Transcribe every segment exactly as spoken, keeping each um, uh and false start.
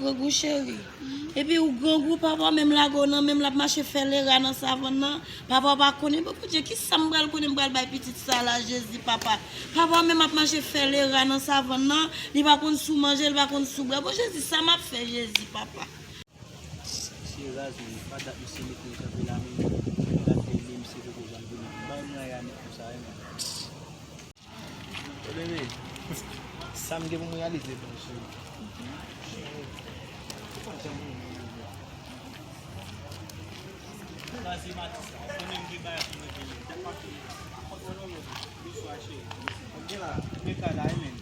Grangou cheri. Epi ou grangou, papa w menm lage w nan men m, l ap mache fè lera nan savann nan. Papa w pa konnen, bon, Bondye, kisa m pral konnen, m pral bay pitit sa la, Jezi, papa. Papa w menm ap mache fè lera nan savann nan, li pa konn si w manje, li pa konn si w bwè. Bon, Jezi, sa m ap fè, Jezi, papa. Misye raz, men pa dat misye mete m kanpe la, men. Mwen la fè ede misye poko janm vini. Bay mwen aya nèt konsa, wi, men. Ebyen, sa m gen pou m reyalize, bon, cheri. Chwazi Matista, ou konnen m gen bagay pou m regle. Dat m ap fini la. Bonswa, cheri. Ou gen la? Mwen kay la, wi, men.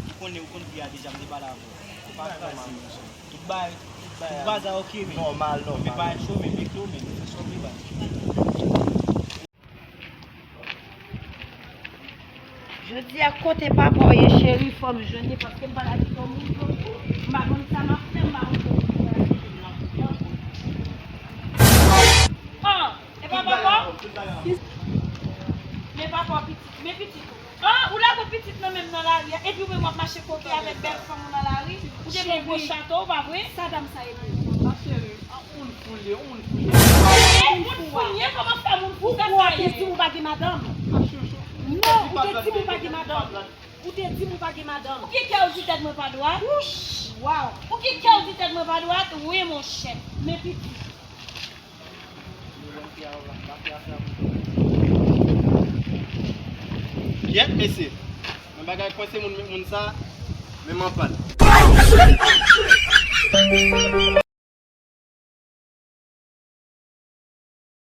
Ou konnen, ou konn vi a deja, m te pale avè w. Ou pa kraze, monchè. Tout bagay, tout bagay, tout bagay oke, men. Nòmal, nòmal. Men pa cho, men, men cho, men. Fè sa w vle, bay. Jodi a, kote papa w ye, cheri, fò m jwenn li, paske m pa t abitye wè moun konsa. M pa konn sa m ap fè, m pa konn sa m ap fè. Ah, e pa papa w? Men papa w pitit, men pitit ou. Ah, ou lage w pitit nan men m nan lari a, epi ou menm w ap mache koke avèk bèl fanm ou nan lari? Ou te gen gwo chato, pa vre? Sa dam sa ye pou ou? Ma chérie, ah, ou moun fou li ye, ou moun fou li ye. Eh, moun fou li ye, kòman fè moun fou sa sa ye? Ou te di m ou pa gen madanm. Ma chérie, non, ou te di m ou pa gen madanm. Ou te di m ou pa gen madanm. Ou ki kè w di tèt mwen pa dwat? Wouch, waw. Ou ki kè w di tèt mwen pa dwat? Wi, monchè. Men pitit. Kyèt, mesye. Men bagay kwense moun, moun sa, men m anpàn.